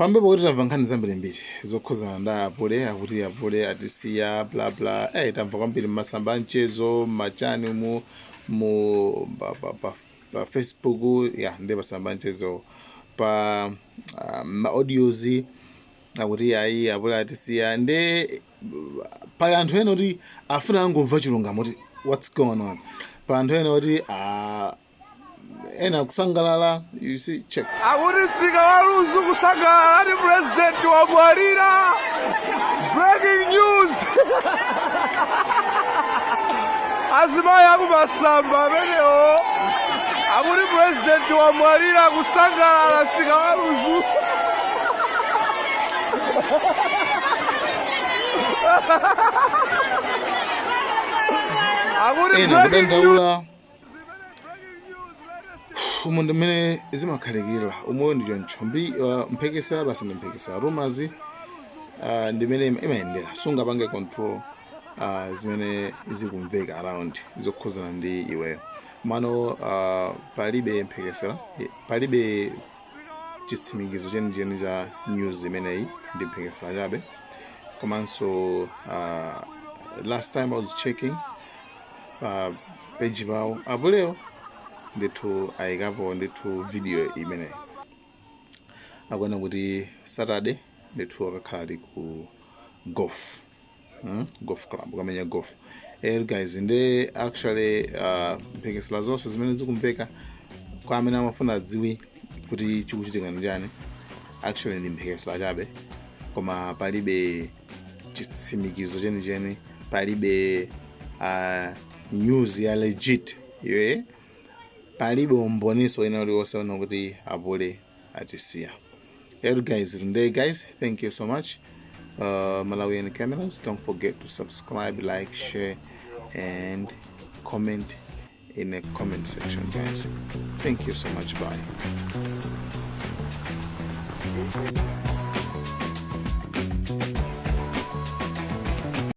Pambuyo poti tamva nkhani zambirimbiri zokhuzana ndi apule, akuti apule atisiya, bla bla. Tamva kwambiri mmasamba amchezo, mmachani umu, mu pa Facebook ya ndi masamba amchezo, pa ma audios akuti ayi, apule atisiya. Ndi pali anthu ena kuti afuna angomva chilungamo kuti what's going on. Pali anthu ena kuti ena kusangalala, you see, check. Akuti msika wa Lunzu kusangalala ati president wamwalira. Breaking news. Azimayi akumasamba amenewo akuti president wamwalira, kusangalala msika wa Lunzu. Akuti ena breaking news. kudandaula. Umu ndi mmene zimakhalikira, umoyo ndi choncho. Mbi mphekesera basi ndi mphekesera, rumors ndi mmene imayendera. Sungapange control zimene zikumveka around zokhuzana ndi iweyo. Mano palibe mphekesera, palibe chitsimikizo chenicheni cha news imeneyi, ndi mphekesera chabe. Komanso last time I was checking pa page pawo, apulewo ndithu ayikapo ndithu video imeneyi, akuona kuti Saturday ndithu akakhala ali ku golf, Golf club kamenya golf. Guys, ndi actually mphekesera zonse zimene zikumveka, kwa amene amafuna adziwe kuti chikuchitika ndi chani, actually ndi mphekesera chabe, koma palibe chitsimikizo chenicheni, palibe news ya legit iwe, palibe umboniso ina uliwonse una kuti apule atisiya. Yeah, guys, today, guys, thank you so much. Malawian Cameras, don't forget to subscribe, like, share and comment in the comment section, guys. Thank you so much. Bye.